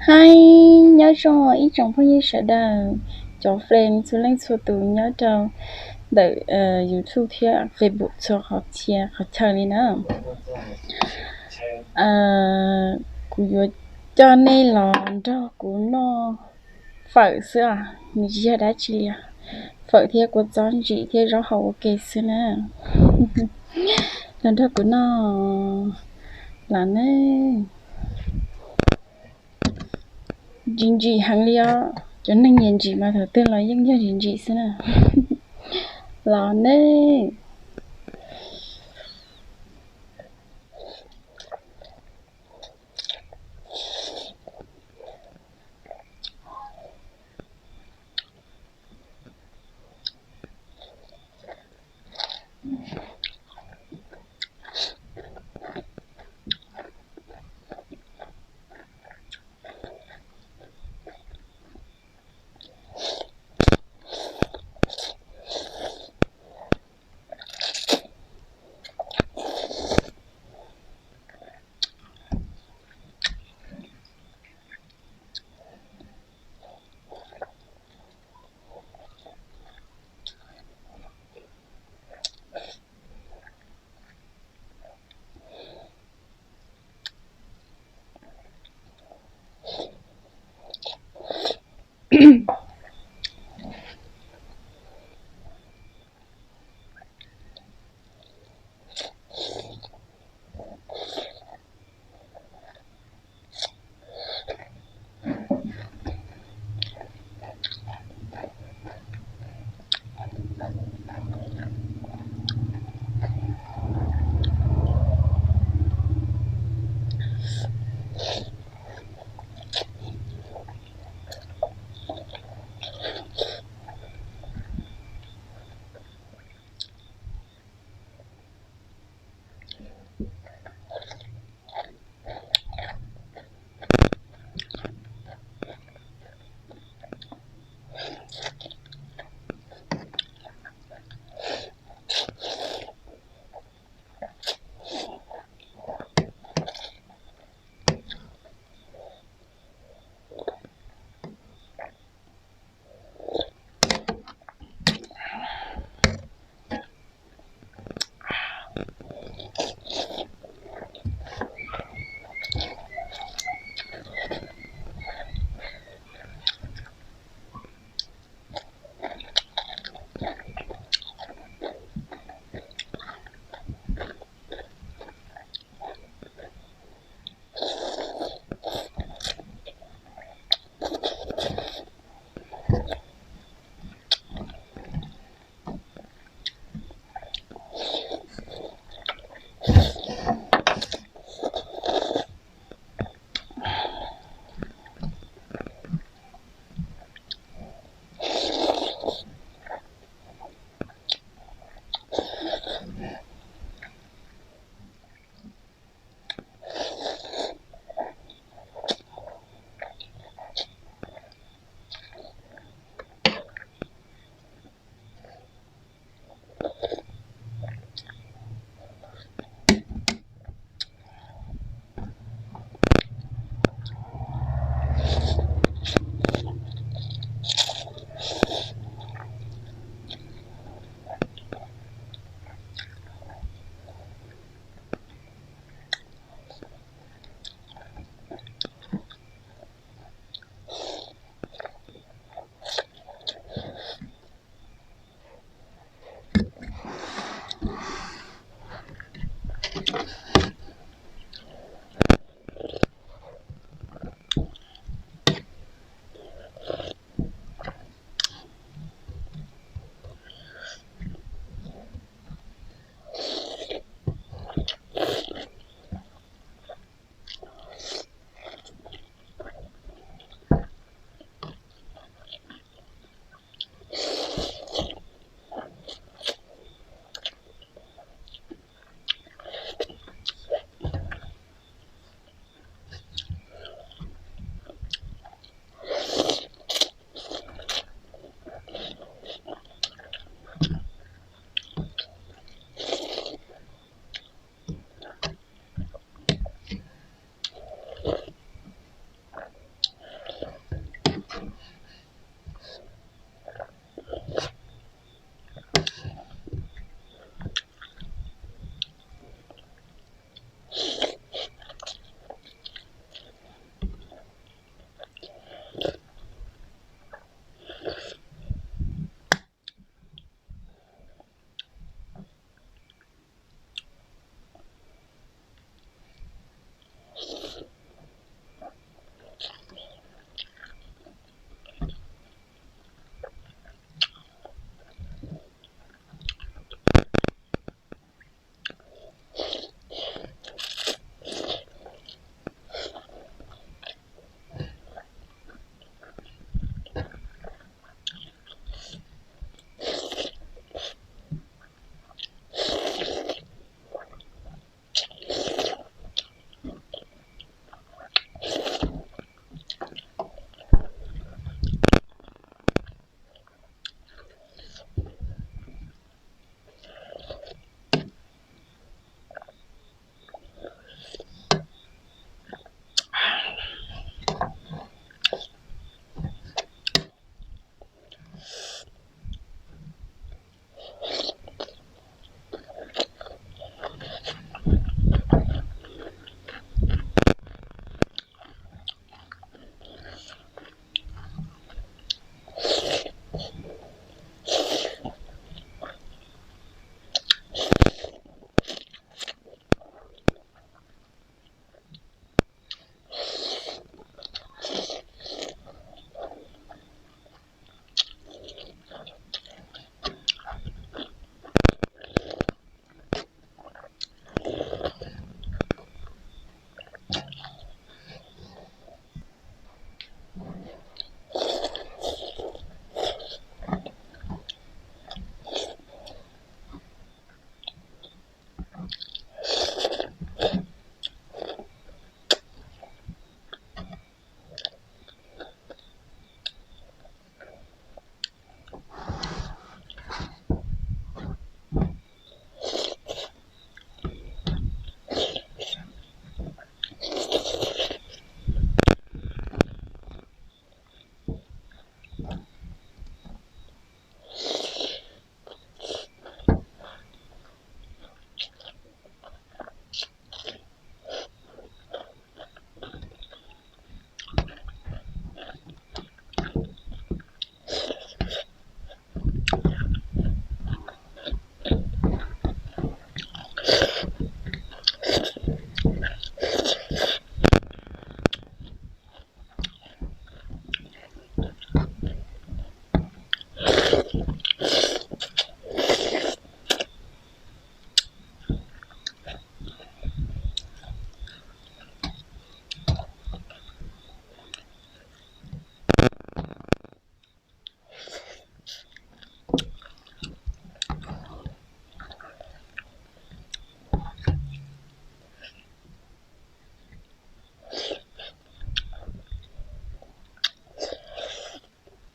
Hi, nyob zoo ib tsoom phooj ywg sawv daws, cov friend txhua leej txhua tus nyob rau ntawm YouTube thiab Facebook txhua qhov txhia qhov chaw li na. Kuv yuav coj nej los nrog kuv noj fawm xwb os, nws tsis yog dab tsi li os. Fawm thiab kua txob ntsim thiab zaub hau ua ke xwb na. Los nrog kuv noj los ne. Ntsim ntsim heev li os, cov neeg nyiam ntsim mas thaum twg los yeej yog ntsim ntsim xwb na. Los ne.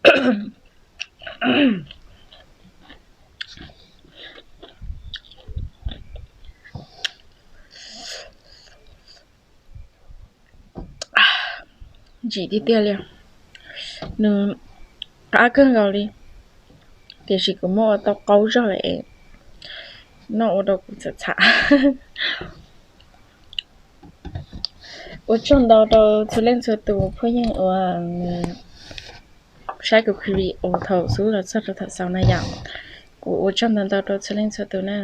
Ntsim tiag tiag li, nws qab kawg nkaus li, tiam sis kuv muab ua tau qaub zog lawm es noj ua rau kuv txham txham. Ua tsaug ntau rau txhua leej txhua tus phooj ywg uas saib kuv clip thaum xub los txog rau thaum xaus na yom. Kuv ua tsaug ntau ntau rau txhua leej txhua tus na.